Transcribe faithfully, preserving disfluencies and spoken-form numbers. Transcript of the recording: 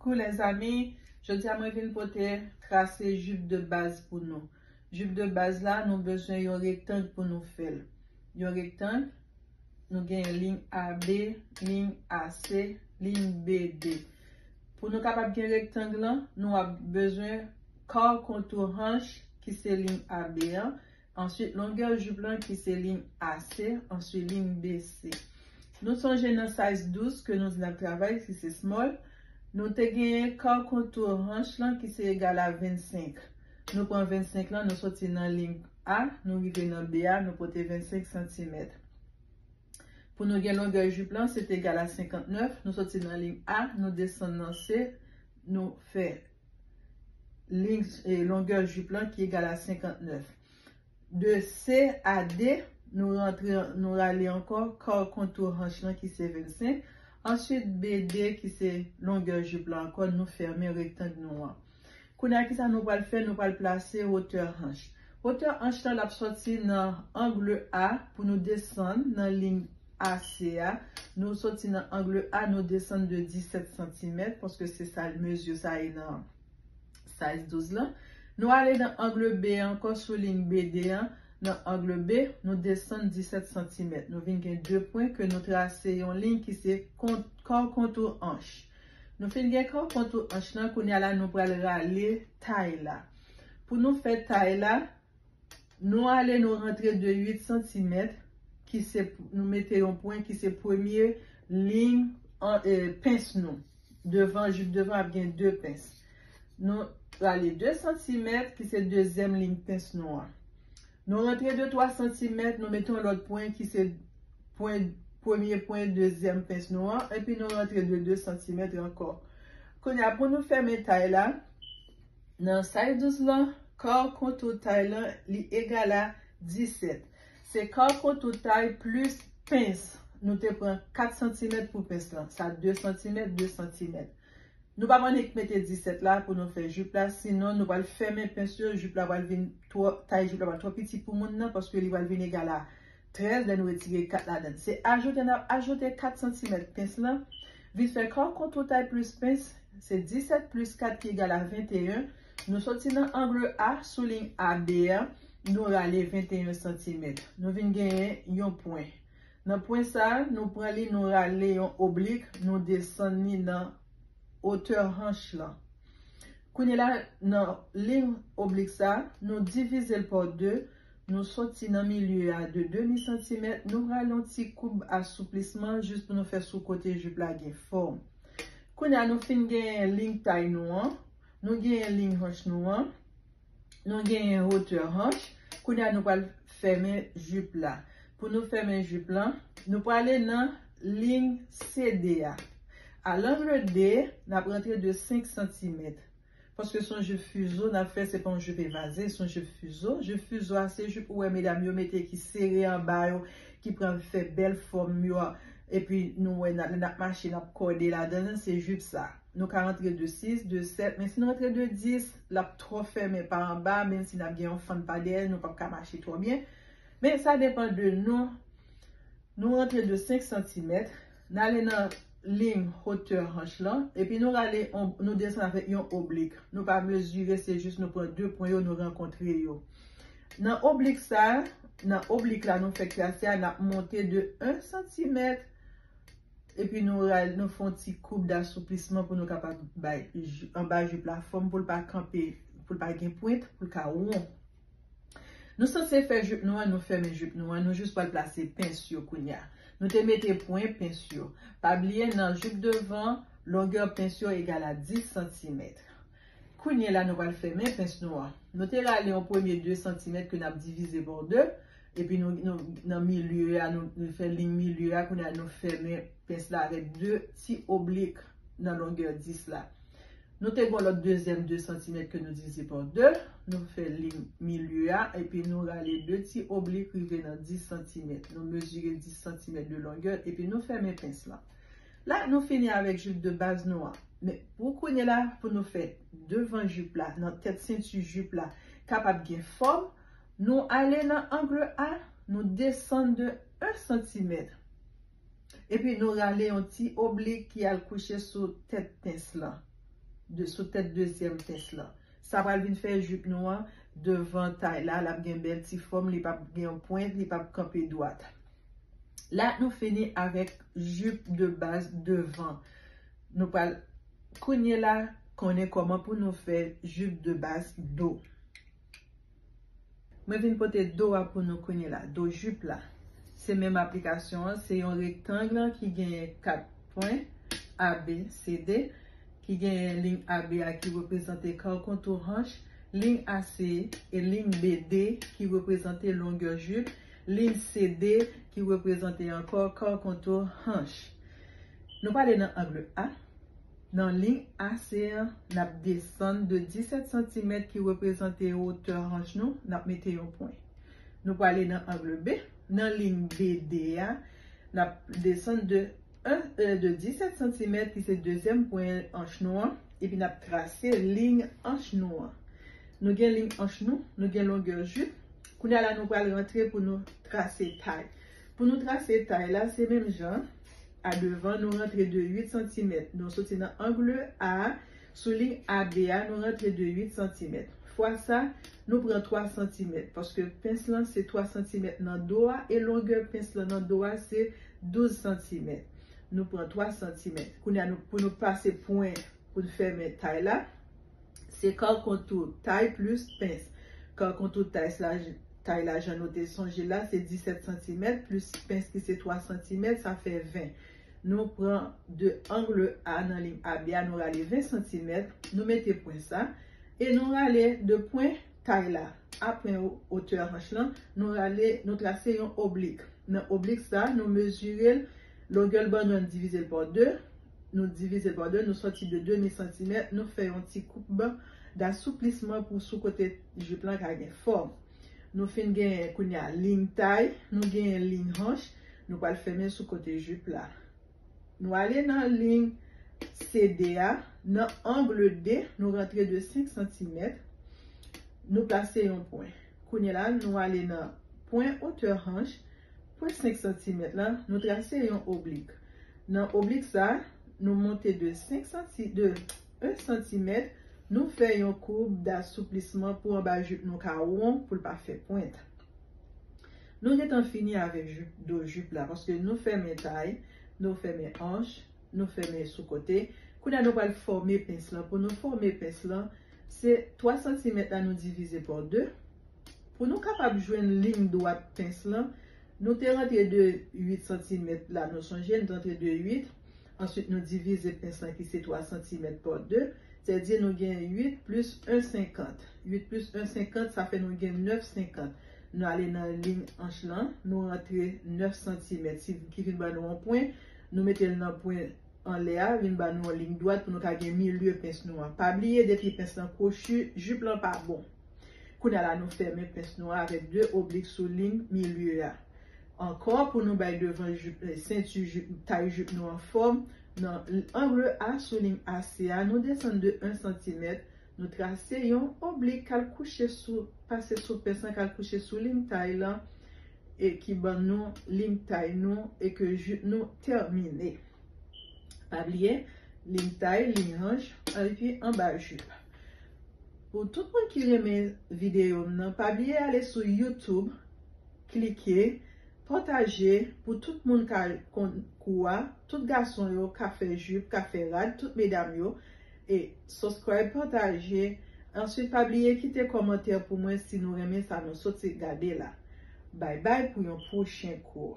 Bonjou lèzanmi, jodi a mwen vin pote trase jip de baz pou nou. Jip de baz la, nou bezwen yon rektang pou nou fè l. Yon rektang, nou gen liy A B, liy A C, liy B D. Pou nou kapab gen rektang lan, nou ap bezwen kar kontou hanch ki se liy A B an, answit longè jip lan ki se liy A C, answit liy B C. Nou sonje nan size douz ke nou di n ap travay, ki se small, nou te genyen kar kontou hanch lan ki se egal a vennsenk. Nou pran vennsenk lan, nou soti nan liy A, nou rive nan B a, nou pote vennsenk santimèt. Pou nou gen longè jip lan, se te egal a senkantnèf. Nou soti nan liy A, nou desann nan C, nou fè liy, e, longè jip lan ki egal a senkantnèf. De C a D, nou rantre, nou rale ankò kar kontou hanch lan ki se vennsenk. Answit, B D ki se longè jip lan ankò, nou fèmen rektang nou an. Kounye a, kisa nou pral fè? Nou pral plase wotè hanch. Wotè hanch lan, l ap soti nan ang A pou nou desann nan liy A C a. Nou soti nan ang A, nou desann de disèt santimèt, paske se sa mezi sa ye nan size douz lan. Nou ale nan ang B ankò sou liy B D an. Nan ang B, nou desann disèt santimèt. Nou vin gen de pwen ke nou trase yon liy ki se kont, kar kontou hanch. Nou fin gen kar kontou hanch lan, kounye a la nou pral rale tay la. Pou nou fè tay la, nou ale nou rantre de uit santimèt, ki se, nou mete yon pwen ki se premye liy an, e, pens nou. Devan, jip devan ap gen de pens. Nou rale de santimèt, ki se dezyèm liy pens nou an. Nou rantre de twa santimèt, nou mete yon lòt pwen ki se pwen, premye pwen dezyèm pens nou an, epi nou rantre de de santimèt ankò. Kounye a, pou nou fèmen tay la, nan size douz lan, kar kontou tay lan, li egal a disèt. Se kar kontou tay plis pens. Nou te pran kat santimèt pou pens lan. Sa de santimèt, de santimèt. Nou pa annik mete disèt la pou nou fè jip la, sinon nou pral fèmen pens yo, jip la pral vin twò, tay jip la pral twò piti pou moun nan, paske li pral vin egal a trèz lè nou retire kat ladan. Se ajoute, n ap ajoute kat santimèt pens lan, vin fè kar kontou tay plis pens, se disèt plis kat ki egal a venteyen. Nou soti nan ang A sou liy A B a, nou rale venteyen santimèt. Nou vin genyen yon pwen. Nan pwen sa a, nou pran li, nou rale yon oblik, nou desann li nan wotè hanch lan. Kounye la, nan liy oblik sa a, nou divize l pa de, nou soti nan milye a de demi santimèt, nou rale yon ti koub asouplisman jis pou nou fè sou kote jip la gen fòm. Kounye a, nou fin genyen liy tay nou an, nou genyen liy hanch nou an, nou genyen wotè hanch. Kounye a, nou pral fèmen jip la. Pou nou fèmen jip lan, nou prale nan liy C D a. A lang D, n ap rantre de senk santimèt. Paske se yon jip fizo n ap fè, se pa yon jip evaze, se yon jip fizo. Jip fizo a, se jip ou wè medam yo mete ki sere anba yo, ki pran fè bèl fòm yo, epi nou wè n ap, lè n ap mache, n ap kòde ladan l, se jip sa. Nou ka rantre de sis, de sèt, men si nou rantre de dis, l ap twò fèmen pa anba, menm si n ap gen yon fann pa dèyè, nou p ap ka mache twò byen. Men sa depann de nou. Nou rantre de senk santimèt, n ale nan liy wotè hanch lan, epi nou rale, on, nou desann avèk yon oblik. Nou pa mezire, se jis nou pran de pwen yo, nou rankontre yo. Nan oblik sa, nan oblik la nou fè trase a, n ap monte de en santimèt, epi nou ral-, nou fè yon ti koub dasouplisman pou nou kapab bay ji-, anba jip la fòm pou l pa kanpe, pou l pa gen pwent, pou l ka won. Nou sanse fè jip nou an, nou fèmen jip nou an, nou jis pral plase pens yo kounye a. Nou te mete pwen pens yo. Pa bliye nan jip devan, longè pens yo egal a dis santimèt. Kounye la nou pral fèmen pens nou an. Nou te rale yon premye de santimèt ke n ap divize pa de, epi nou, nou, nan milye a, nou, nou fè liy milye a, kounye a nou fèmen pens la avèk de ti oblik nan longè dis la. Nou te gen lòt dezyèm de santimèt ke nou divize pa de, nou fè liy milye a, epi nou rale de ti oblik rive nan dis santimèt. Nou mezire dis santimèt de longè, epi nou fèmen pens lan. La, nou fini avèk jip de baz nou an. Men pou kounye la, pou nou fè devan jip la, nan tèt senti jip la, kapab gen fòm, nou ale nan ang A, nou desann de en santimèt. Epi nou rale yon ti oblik ki al kouche sou tèt pens lan. de, sou tèt dezyèm pens lan. Sa pral vin fè jip nou an devan tay la, l ap gen bèl ti fòm, li p ap gen yon pwent, li p ap kanpe dwat. La, nou fini avèk jip de baz devan. Nou pral kounye la konnen kòman pou nou fè jip de baz do. Mwen vin pote do a pou nou kounye la, do jip la. Se menm aplikasyon an, se yon rektang ki genyen kat pwen, A B C D, ki genyen liy A B a ki reprezante kar kontou hanch, liy A C e liy B D ki reprezante longè jip, liy C D ki reprezante ankò kar kontou hanch. Nou pale nan ang A. Nan liy A C an, n ap desann de disèt santimèt ki reprezante wotè hanch nou, n ap mete yon pwen. Nou prale nan ang B. Nan liy B D a, n ap desann de en, euh, de disèt santimèt ki se dezyèm pwen hanch nou an, epi n ap trase liy hanch nou an. Nou gen liy hanch nou, nou gen longè jip. Kounye a la, nou pral rantre pou nou trase tay. Pou nou trase tay la, se menm jan. A devan, nou rantre de uit santimèt. Nou soti nan ang A, sou liy A B a, nou rantre de uit santimèt. Fwa sa, nou pran twa santimèt, paske pens lan se twa santimèt nan do a, e longè pens lan nan do a se douz santimèt. Nou pran twa santimèt. Kounye a, nou, pou nou pase pwen pou n fèmen tay la, se kar kontou tay plis pens. Kar kontou tay la, tay la, jan nou te sonje la, se disèt santimèt, plis pens ki se twa santimèt, sa fè ven. Nou pran de ang A nan liy A B a, nou rale ven santimèt, nou mete pwen sa, e nou rale de pwen tay la a pwen wotè hanch lan, nou rale, nou trase yon oblik. Nan oblik sa, nou mezire l, longè l ban nou an, n divize l pa de, nou divize l pa de, nou sòti de demi santimèt, nou fè yon ti koub dasouplisman pou sou kote jip lan ka gen fòm. Nou fin genyen kounye a liy tay, nou genyen liy hanch, nou pral fèmen sou kote jip la. Nou ale nan liy C D a, nan ang D, nou rantre de senk santimèt, nou plase yon pwen. Kounye la, nou ale nan pwen wotè hanch, pwen senk santimèt la, nou trase yon oblik. Nan oblik sa, nou monte de senk santi, de en santimèt, nou fè yon koub dasouplisman pou anba jip nou ka won, pou l pa fè pwent. Nou gentan fini avèk jip, do jip la, paske nou fèmen tay, nou fèmen hanch, nou fèmen sou kote. Kounye a, nou pral fòme pens lan. Pou nou fòme pens lan, se twa santimèt la, nou divize pa de. Pou nou kapab jwenn liy dwat pens lan, nou te rantre de uit santimèt la, nou sonje, nou te rantre de uit. Answit, nou divize pens lan ki se twa santimèt pa de. Sètadi nou gen uit plis en senkant. Uit plis en senkant, sa fè nou gen nèf senkant. Nou ale nan liy hanch lan, nou rantre nèf santimèt, si, ki vin ban nou yon pwen. Nou mete l nan pwen anlè a, vin ban nou yon liy dwat pou nou ka gen milye pens nou an. Pa bliye, depi pens lan kwochi, jip lan pa bon. Kounye a la, nou fèmen pens nou an avèk de oblik sou liy milye a. Ankò, pou nou bay devan jip, eh, senti jip, tay jip nou an fòm, nan ang A sou liy A C a, nou desann de en santimèt, nou trase yon oblik k al kouche sou, pase sou pens lan, k al kouche sou liy tay lan, e ki ban nou liy tay nou, e ke jip nou tèmine. Pa bliye, liy tay, liy hanch, epi anba jip. Pou tout moun ki renmen videyo m nan, pa bliye ale sou YouTube, klike, pataje pou tout moun ka konn kou a, tout gason yo ka fè jip, ka fè rad, tout medam yo, e subscribe, pataje. Answit, pa bliye kite kòmantè pou mwen si nou renmen sa nou soti gade la. Bye bye pou yon pwochen kou.